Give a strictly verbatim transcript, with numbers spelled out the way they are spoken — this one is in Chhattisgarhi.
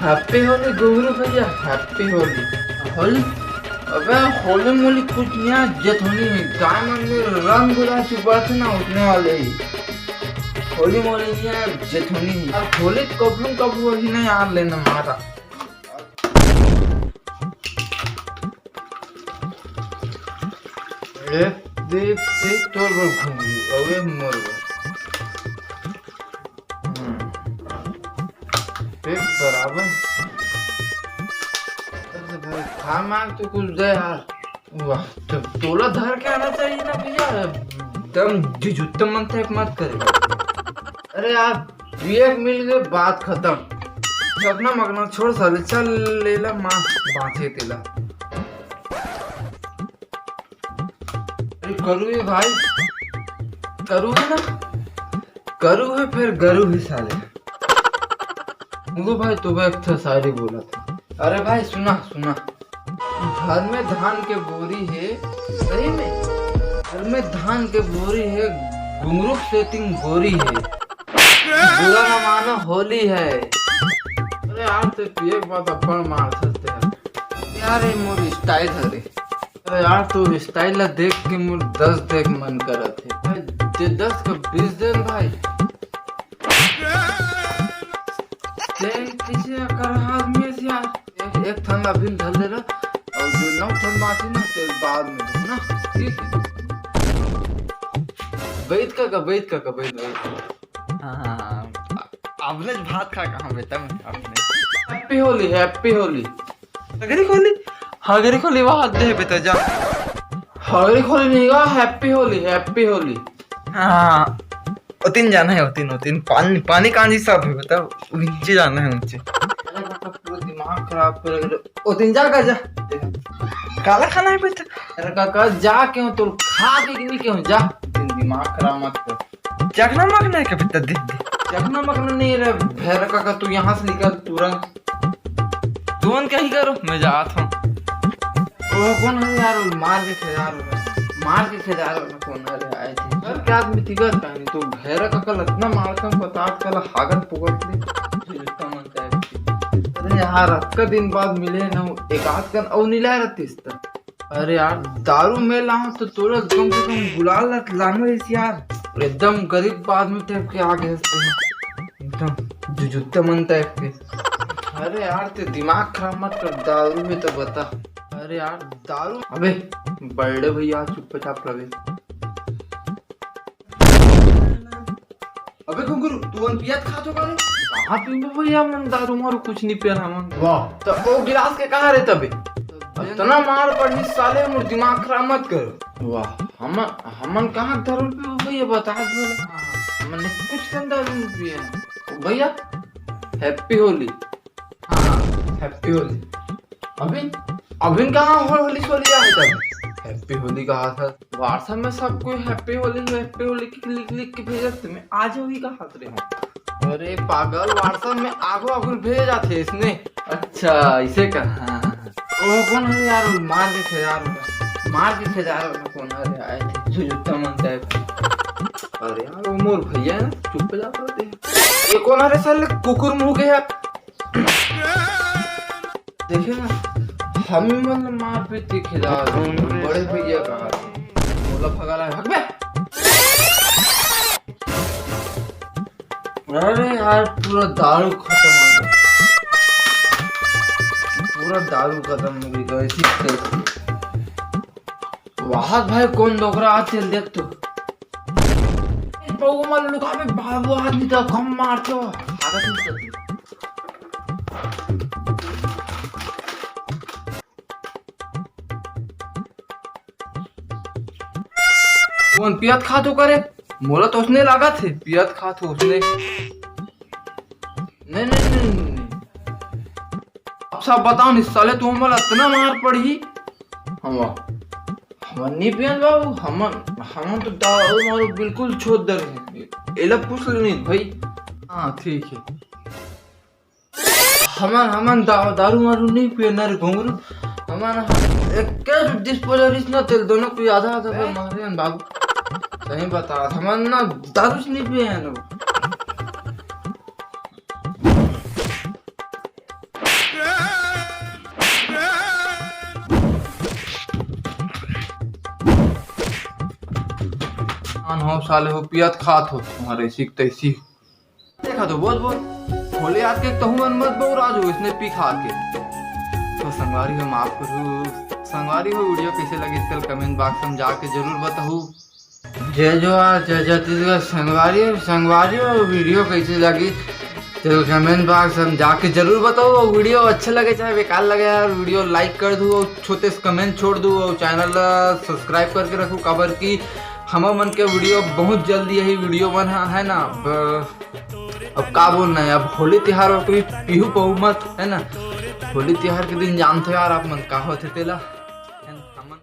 Happy Holi घुंगरू भैया, Happy Holi। होली? अबे होली मोली कुछ नहीं है, जेठोनी है। गाय मन में रंग गुलाल चुपाथे ना, ओतने वाले ही। होली मोली नहीं है, जेठोनी है। अब होली कबलू कबलू ही नहीं यार, लेना मारा। ए, देख, देख, तोर बर घुंगरू, अबे मोर बर। हम्म। देख, बराबर। अरे भाई, खा मार तो कुछ दे यार। वाह, तो तोला धर के आना चाहिए ना भैया, एकदम झुझुत्ते मन type मत करे। अरे यार, विवेक मिल गए, बात खत्म। चकना मकना छोड़ साले, चल ले ला माँ, बाँचे तेला। अरे करू है भाई, करू है ना, करू है फिर गरू है साले। मुझे भाई तो एक था शायरी बोला था। अरे भाई सुना सुना। घर में धान के बोरी है, सही में घर में धान के बोरी है, घुंगरू सेटिंग गोरी है, बुरा ना मानो होली है। अरे यार ते पिए के बाद अपन मार सकते हैं यार, ये मोर style हरे। अरे यार तोर style ला देख के मोर दस देख मन करत है। भाई, दे दस का बीस दे न भाई। ते किसे कर आदमी है यार? एक, एक ठन ला अभी धर ले ला, और जो नौ ठन बाकी ना, ते बाद में दे ना, ठीक है? बैठ का, का, बैठ का, का, बैठ, बैठ। हाँ, हाँ, हाँ। अब ने भात खा कहाँ बेटा मैं अपने। Happy Holi, Happy Holi. हगरी खोली, हगरी खोली, वहाँ दे बेटा जा। हगरी खोली नहीं गा, Happy होली, Happy होली। हाँ, ओतिन जाना है, ओतिन, ओतिन। पानी, पानी कांजी सब है, बताओ, नीचे जाना है, नीचे। अरे काका, पूरा दिमाग खराब कर रहे हो। ओतिन जा का जा। काला खाना है बेटा। अरे काका, जा क्यों, तो खा के नहीं क्यों, जा। ओतिन दिमाग खराब मत कर। चखना मखना है का बेटा, दे, दे। चखना मखना नहीं रे, भैरा काका, तू यहाँ से निकल तुरंत। तुमन कहीं करो, मैं जात हूँ। ओ, कौन है यार, वो मार के खेदार हो, मार के खेदार हो, कौन है रे, आए थे। सर, क्या आदमी तिगत कहानी, तो भैरा काका लगना मार का बतात कला हागन पुगट ले। जूता मन का है। अरे यार, अतका दिन बाद मिले ना, एक आध कन अउ नी लाए रहतीस त। अरे यार, दारू मैं लाऊं तो तोला कम से कम गुलाल ला लाना रहिस यार। एकदम गरीब आदमी type के आ गए हस तैं। एकदम जुजुत्ते मन type के। अरे यार, ते दिमाग खराब मत कर, दारू में तो बता। अरे यार, दारू, अबे, बड़े भैया चुपचाप रहे। अबे घुंगरू, तू मन पियत खात हो का रे? कहाँ पीबो भैया, मन दारू मारू कुछ नहीं पियन हमन। वाह। तो ओ गिलास के कहाँ रे तबे? इतना मार पड़ही साले, मोर दिमाग खराब मत कर। वाह, हम, हमन कहाँ दारू पीबो भैया, बता दो। हमन ने कुछ कन दारू नहीं पिए हैं। भैया, Happy होली। हाँ, Happy होली। अभी, अभी कहाँ हो-, होली सोली आए तब? Happy होली कहा था। WhatsApp में सब कोई Happy होली, Happy होली की लिख लिख के भेजत, तुम्हें आज होली कहा रे हो। अरे पागल, WhatsApp में आगो आगो भेजे जाथे इसने। अच्छा, इसे का? हाँ, हाँ, हाँ। ओ कौन है यार, वो मार के खेदार हो, मार के खेदार हो, कौन है रे, आए थे, जो जूता मन type। अरे यार, वो मोर भैया है ना, चुप पे जाते रहते हैं। ये कौन है रे साले, कुकुर मुंह के यार। देखे ना, हम मन मारपीट के खिला बड़े भैया का हाथ। बोला भगा ला, हट बे। अरे यार, पूरा दारू खत्म हो गया। पूरा दारू खत्म हो गई, तो ऐसी तैसी। वाह भाई, कौन डोकरा आज चल देख तू। बहू मल लुका बे, बाबू आदमी तो कम मारते हो। आदत नहीं चलती। कौन पियत खात हो करे? मोला तो उसने लागत हे, पियत खात हो उसने। नहीं, नहीं, नहीं, नहीं, नहीं। अब सब बताओ नि साले, तू हमला इतना मार पड़ही। हम, हमन नहीं पियन बाबू, हमन, हमन तो दारू मारू बिल्कुल छोड़ दे रहे। एला पूछ ले नहीं भाई। हाँ, ठीक है। हमन, हमन दा-, दारू मारू नहीं पिए न रे घुंगरू। हमन ह-, एक के disposal इस ना तेल दोनों को आधा आधा कर मारे हैं बाबू। सही बता, हमन ना दारू से नहीं पिए हैं ना। हो साले हो, पियत खात हो, तुम्हारे ऐसी तैसी। देखा तो बोल बोल, होली आत के तहु मन मत बौरा जो इसने पी खा के। तो संगवारी हो, माफ करू संगवारी हो, वीडियो कैसे लगी तेल कमेंट बॉक्स में जाके जरूर बताऊ। जय जोहार, जय छत्तीसगढ़ संगवारी हो। संगवारी हो, वीडियो कैसे लगी तेल कमेंट बॉक्स में जाके जरूर बताऊ। और वीडियो अच्छे लगे चाहे बेकार लगे यार, वीडियो लाइक कर दू और छोटे से कमेंट छोड़ दू और चैनल ला सब्सक्राइब करके रखू, काबर कि हमर मन के वीडियो बहुत जल्दी यही वीडियो बन है ना। अब का बोलना है, अब होली तिहार और कोई पीहू पहू मत, है ना। होली तिहार के दिन जानते हो यार आप मन का होते तेला, है ना? हमन